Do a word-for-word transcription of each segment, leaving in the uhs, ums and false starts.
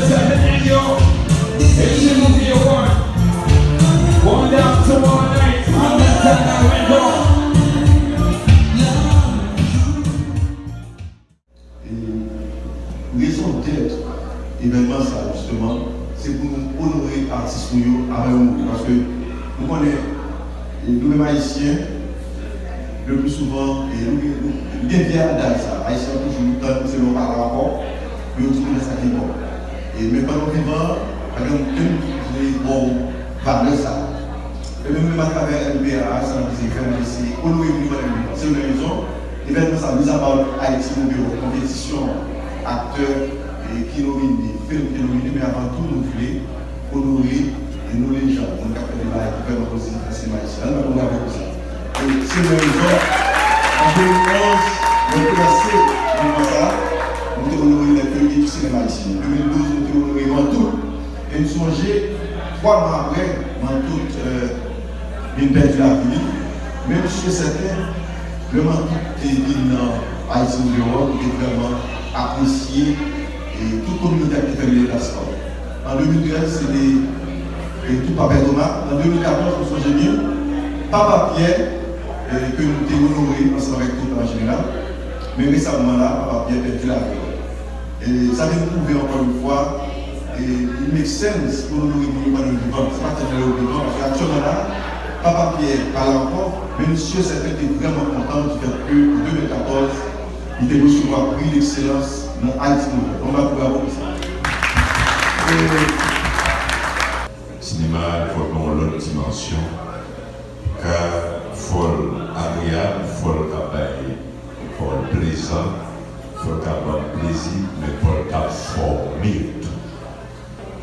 Seven Angel, H C Movie Award. One down to one night. One down to one night. E rezon dèt evènman sa, jisteman, se pou nou onore atis nou yo avan yo mouri. Paske nou konnen, e nou menm Ayisyen, le pli souvan, e nou, nou, nou gen vye adaj sa. Ayisyen toujou tann se lè w pa la ankò, pou yo di nou sa ki bon. E men pandan w vivan, pa gen okenn moun ki vle ba w valè sa. E menm, menm atravè M P A a, sa nou vle fè, nou vle se onore moun yo pandan yo vivan. Se youn nan rezon, evènman sa, mizapa Haiti Movie Award, konpetisyon aktè, e, ki nomine, fim ki nomine, men avan tou, nou vle onore, e, nou lejann, moun k ap fè de bagay ki vrèman pozitif nan sinema ayisyen. Ann bat yon bravo pou sa. E se youn nan rezon, an de mil onz, nou te lanse mouvman sa, nou te onore lè ke li di sinema ayisyen. De mil douz, nou te onore Mantout. E m sonje, twa mwa apre, Mantout, euh, vin pèdi lavi li. Men m si e sèten, lè Mantout te vin nan Haiti Movie Award, nou te vrèman apresye, e, tout kominote a ki te fè li deplase. An de mil trèz, se te, e, tout Papè Toma. An de mil katòz, m sonje byen, Papa Pyè, e, ke nou te onore ansanm avèk tout an jeneral. Men resaman la, Papa Pyè pèdi lavi li. E sa vin pwouve ankò yon fwa, e, it make sense pou nou onore moun yo pandan yo vivan. Se pa sèlman lè yo vivan, paske aktyèlman la, Papa Pyè pa la ankò, men m si e sèten te vrèman kontan du fait que an de mil katòz, li te resevwa pri d'ekselans nan Haiti Movie. Ann bat bravo pou sa. E, sinema a fòk nan yon lòt dimansyon. Ka fò l agreyab, fò l ka bay, fò l plezan, fò l ka ban m plezi, men fò l ka fòme tou.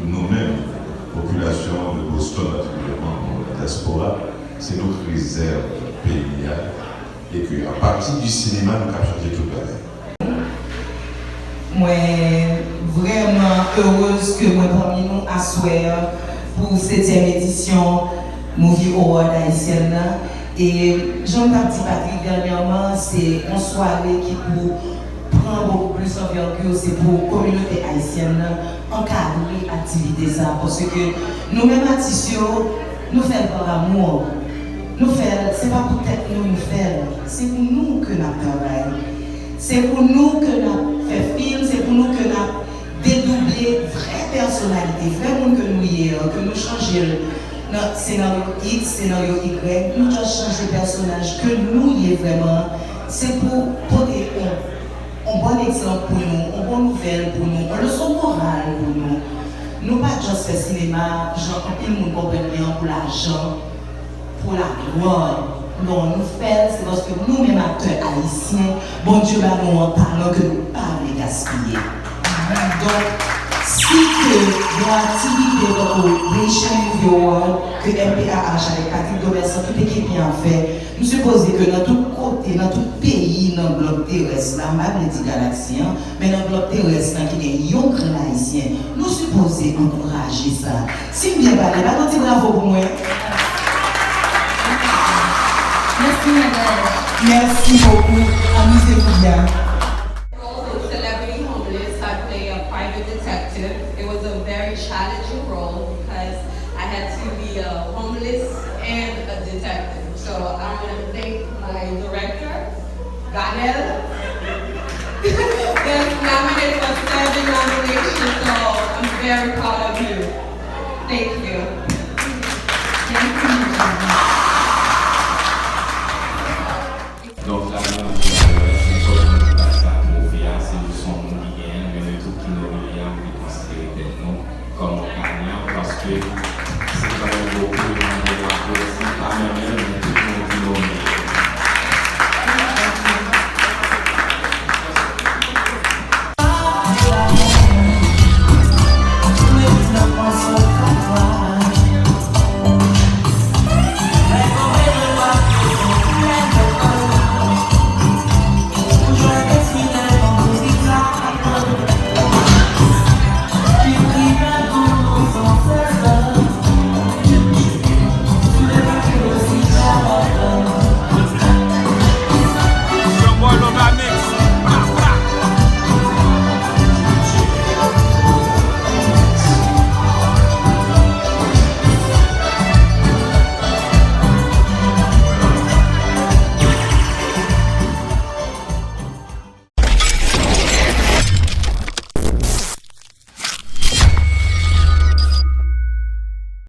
Nou menm, popilasyon de Boston patikilyèman, bon, la diaspora, se nou k rezèv peyi a, e ke apati di sinema nou ka chanje tout bagay. Mwen vrèman erez ke mwen pami nou aswè a pou setyèm edisyon Movie Award ayisyèn nan. E jan m t ap di Patrick dènyèman, se yon sware ki pou pran bokou plis anvègi, se pou kominote ayisyèn nan ankadre aktivite sa, paske nou menm atis yo, nou fè l pa amou. Nou fè l, se pa pou tèt nou nou fè l, se pou nou ke n ap travay. Se pou nou ke n ap fè fim, se pou nou ke n ap dedouble vrè pèsonalite, vrè moun ke nou ye an, ke nou chanje l nan senaryo X, senaryo Y, nou just chanje pèsonaj ke nou ye vrèman. Se pou pote yon, yon bon egzanp pou nou, yon bon nouvèl pou nou, yon leson moral pou nou. Nou pa just fè sinema jan anpil moun konprann li an pou lajan, pou laglwa. Non, nou fè l, se paske nou menm aktè ayisyen, Bondye ba nou yon talan ke nou pa vle gaspiye. Donk, si ke yon aktivite tankou Haitian Movie Award, ke M P A H avèk Patrick Domersan, tout ekip li an fè, nou sipoze ke nan tout kote, nan tout peyi, nan glòb terès la, m pa vle di galaksi an, men nan glòb terès lan ki gen yon grenn ayisyen, nou sipoze ankouraje sa. Si m byen pale, bat yon ti bravo pou mwen. Mèsi, madanm. Mèsi bokou. Amize nou byen. Role in Celebrity Homeless, I play a private detective. It was a very challenging role because I had to be a homeless and a detective. So I want to thank my director, Ganel. Yes, nominated for seven nominations, so I'm very proud of you. Thank you. Thank you. Donk, la nou anvi alè, se sòt moun ki pa sa move a, se nou se yon moun ki genyen, men nou tout ki nomine a, nou vle konsidere tèt nou kòm yon ganyan, paske